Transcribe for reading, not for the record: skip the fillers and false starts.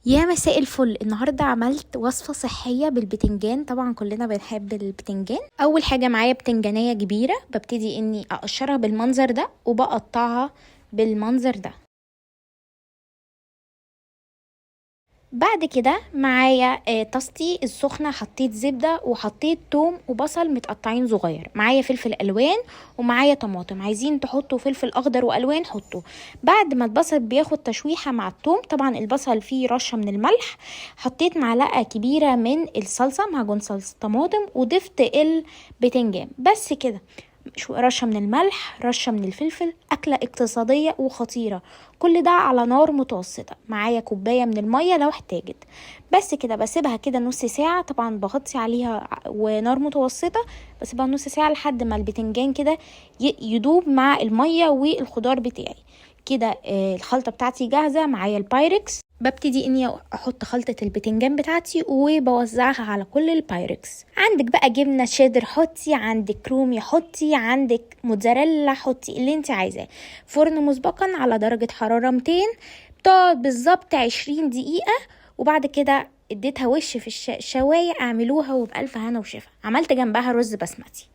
يا مساء الفل. النهارده عملت وصفة صحية بالبتنجان. طبعا كلنا بنحب البتنجان. اول حاجة معايا بتنجانية كبيرة، ببتدي اني اقشرها بالمنظر ده وبقطعها بالمنظر ده. بعد كده معايا طاستي السخنة، حطيت زبدة وحطيت توم وبصل متقطعين صغير، معايا فلفل ألوان ومعايا طماطم. عايزين تحطوا فلفل أخضر وألوان حطوا. بعد ما البصل بياخد تشويحة مع التوم، طبعا البصل فيه رشة من الملح، حطيت معلقة كبيرة من الصلصة، معجون صلصة طماطم، وضفت البتنجان. بس كده، رشة من الملح، رشة من الفلفل. أكلة اقتصادية وخطيرة، كل ده على نار متوسطة. معايا كوباية من المية لو احتاجت. بس كده بسيبها كده نص ساعة، طبعا بغطي عليها ونار متوسطة، بسيبها نص ساعة لحد ما البتنجان كده يدوب مع المية والخضار بتاعي كده. الخلطة بتاعتي جاهزة. معايا البايركس، ببتدي اني احط خلطة البتنجان بتاعتي وبوزعها على كل البايركس. عندك بقى جبنة شيدر حطي، عندك رومي حطي، عندك موتزاريلا حطي، اللي انت عايزاه. فرن مسبقا على درجة حرارة 200، بتقعد بالظبط 20 دقيقة، وبعد كده اديتها وش في الشواية. اعملوها وبألف هنا وشفا. عملت جنبها رز بسمتي.